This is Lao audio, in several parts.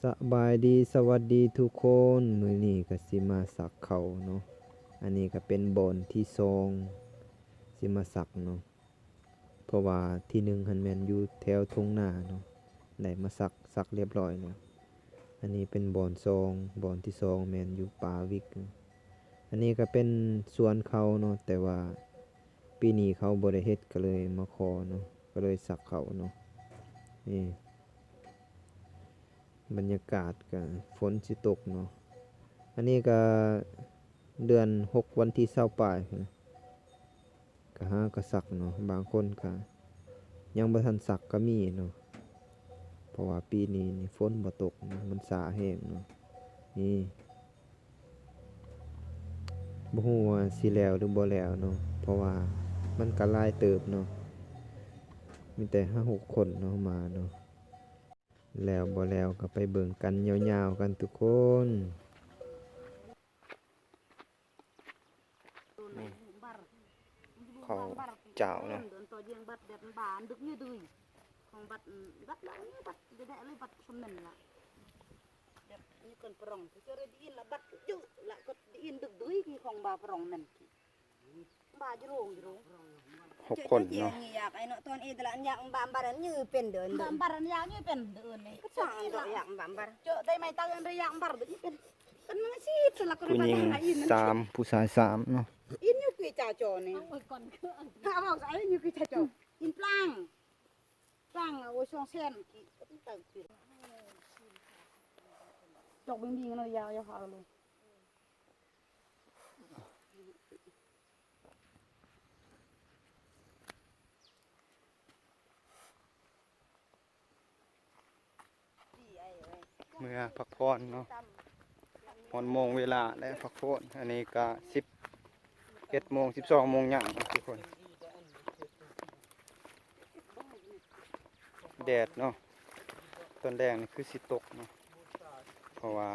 ສະບາຍດີ ສະຫວັດດີທຸກຄົນ, ມື້ນີ້ກະຊິມາສັກເຂົ້າເນາະ. ອັນນີ້ກະເປັນບ່ອນທີສອງ ຊິມາສັກເນາະ. ເພາະວ່າທີໜຶ່ງຫັ້ນແມ່ນຢູ່ແຖວທົ່ງນາເນາະ, ໄດ້ມາສັກ ສັກລຽບຮ້ອຍແລ້ວ. ອັນນີ້ເປັນບ່ອນສອງ ບ່ອນທີສອງແມ່ນຢູ່ປ່າວິກ. ອັນນີ້ກະເປັນສວນເຂົາເນາະ, ແຕ່ວ່າປີນີ້ເຂົາບໍ່ໄດ້ເຮັດ ກະເລີຍມາຂໍເນາະ, ກະເລີຍສັກເຂົ້າເນາະ. ນີ້ ບັນຍາກາດກະຝົນຊິຕົກເນາະ. ອັນນີ້ກະເດືອນຫົກ ວັນທີຊາວປາຍພຸ້ນ, ກະຫາກະສັກເນາະ. ບາງຄົນກະຍັງບໍ່ທັນສັກກະມີເນາະ, ເພາະວ່າປີນີ້ນີ້ຝົນບໍ່ຕົກເນາະ, ມັນຊ້າແຮງເນາະ. ນີ້ ບໍ່ຮູ້ວ່າຊິແລ້ວຫຼືບໍ່ແລ້ວເນາະ, ເພາະວ່າມັນກະຫຼາຍເຕີບເນາະ, ມີແຕ່ຫ້າຫົກຄົນເນາະມາເນາະ. ແລ້ວບໍ່ແລ້ວກະໄປເບິ່ງກັນຍາວໆກັນທຸກຄົນ. ນີ້ ເຂົ້າຈ້າວເນາະ. ຫົກຄົນເນາະ. ຜູ້ຍິງສາມ ຜູ້ຊາຍສາມເນາະ. ເມືອພັກຜ່ອນເນາະ, ຮອດໂມງເວລາແລ້ວພັກຜ່ອນ. ອັນນີ້ກະສິບເອັດໂມງ ສິບສອງໂມງຫຍັງເນາະທຸກຄົນ. ແດດເນາະ, ຕອນແລງນີ້ຄືຊິຕົກເນາະ ເພາະວ່າ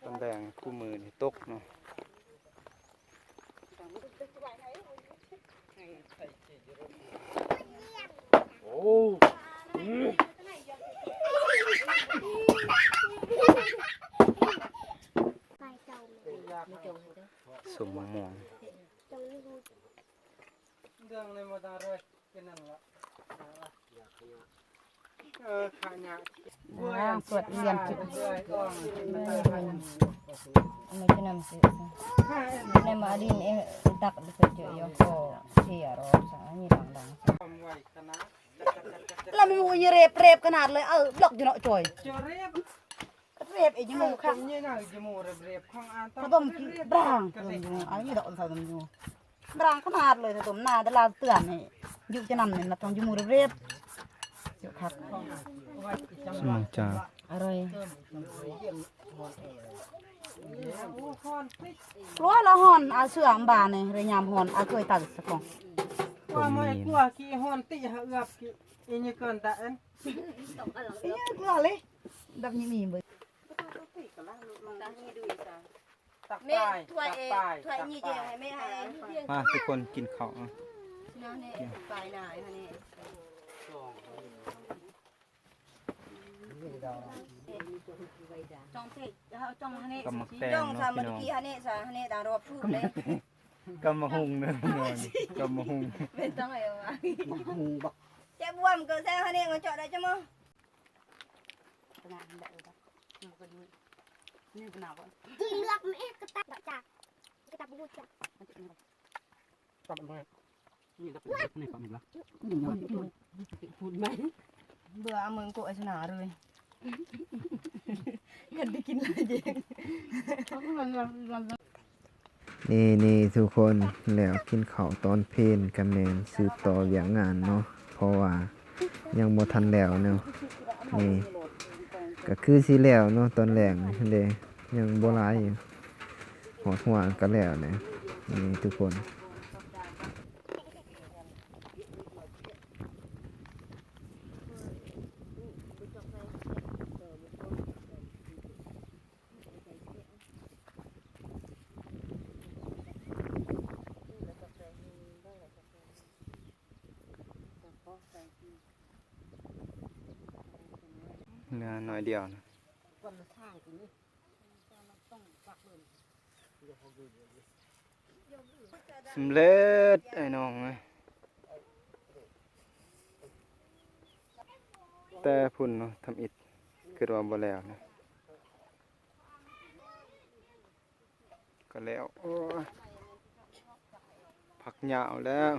ຕອນແລງຄູ່ມື້ນີ້ຕົກເນາະ. ໂອ້ ສົ້ມໝາກມ່ວງ. ເລື່ອງໃນບໍ່ຕ້ອງເລີຍ ເປັນນັ້ນລະ. ເອີ ຂະຫຍະ ອ່າ ສວດຮຽນ ອັນນີ້ຄືນຳຊື່ ໃນມາດິນເອ ຕັກໄປເຈີຢູ່ກໍເສຍໂລດ ອັນນີ້ດັງໆ ລະມີຫູເຣບ ເຣບຂະໜາດເລີຍ ເອີ ບລັອກຢູ່ເນາະ ຈອຍ ເຣບ ເຣບອີກຢູ່ໝູ່ ຂ້າວຕົ້ມບາງ ເອີ ຢູ່ ອັນນີ້ດອກ ເອີ ຢູ່ ບາງຂະໜາດເລີຍ ເຂົ້າຕົ້ມນາ ແຕ່ລາວເຕືອນໃຫ້ ຢູ່ຈະນຳນີ້ ນະ ຕ້ອງຢູ່ໝູ່ເລັບໆ ຢູ່ຄັກ ສະໝອງຈາ ອະຮ່ອຍ ກົວລະຮ້ອນ ອາເສືອອຳບານີ້ ເລີຍຍາມຮ້ອນ ອາເຄີຍຕັດສະກອງ ຕົວມນີ້ ກົວຂີ້ຮ້ອນຕິຫາເອືອບ ອີນີ້ເກີນຕາເອັນ ອີນີ້ກົວເລີຍ ແບບນີ້ມີເບີ ຕັກໄປ ຕັກໄປ ມາທຸກຄົນກິນເຂົ້າ ກຳໝາກແຕງເນາະພີ່ນ້ອງ ກຳໝາກແຕງ ກຳໝາກຫຸ່ງເດີ ກຳໝາກຫຸ່ງ ແມ່ນຕ້ອງໃຫ້ວ່າ ຫຸ່ງບັກ ແຈະບວມກໍແຊວຫັ້ນເອງ ເຈາະໄດ້ຈະມາ ກິນເລືອກແມ່ກະຕັບຈາກ ກະຕັບບໍ່ຮູ້ຈັກ ຕັບມາ ນີ້ກໍເປັນນີ້ກໍມີລະ ເບື່ອເອົາເມືອງໂກະໄອ້ຊະນາເລີຍ ຄັນໄດ້ກິນຫຼາຍເດ ນີ້ໆ ທຸກຄົນ ແລ້ວກິນເຂົ້າຕອນເພນກະແມ່ນສືບຕໍ່ວຽກງານເນາະ ເພາະວ່າຍັງບໍ່ທັນແລ້ວເນາະ ນີ້ກະຄືຊິແລ້ວເນາະ ຕອນແລງເດ້ ຍັງບໍ່ຫຼາຍຢູ່ ຮອດຫົວກະແລ້ວແຫຼະ ນີ້ທຸກຄົນ. ເ ເຫຼືອໜ້ອຍດຽວນະ. ສຳເລັດອ້າຍນ້ອງເອີຍ. ແຕ່ພຸ້ນເນາະ ທຳອິດ ຄິດວ່າບໍ່ແລ້ວນະ. ກໍແລ້ວ. ໂອ້ຍ ພັກຍາວແລ້ວ.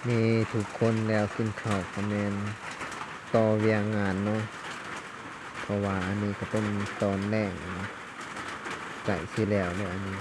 ນີ້ທຸກຄົນແລ້ວກິນເຂົ້າກໍແມ່ນຕໍ່ວຽກງານເນາະ ເພາະວ່າອັນນີ້ກໍເປັນຕອນແລງ ໃກ້ຊິແລ້ວແລ້ວອັນນີ້.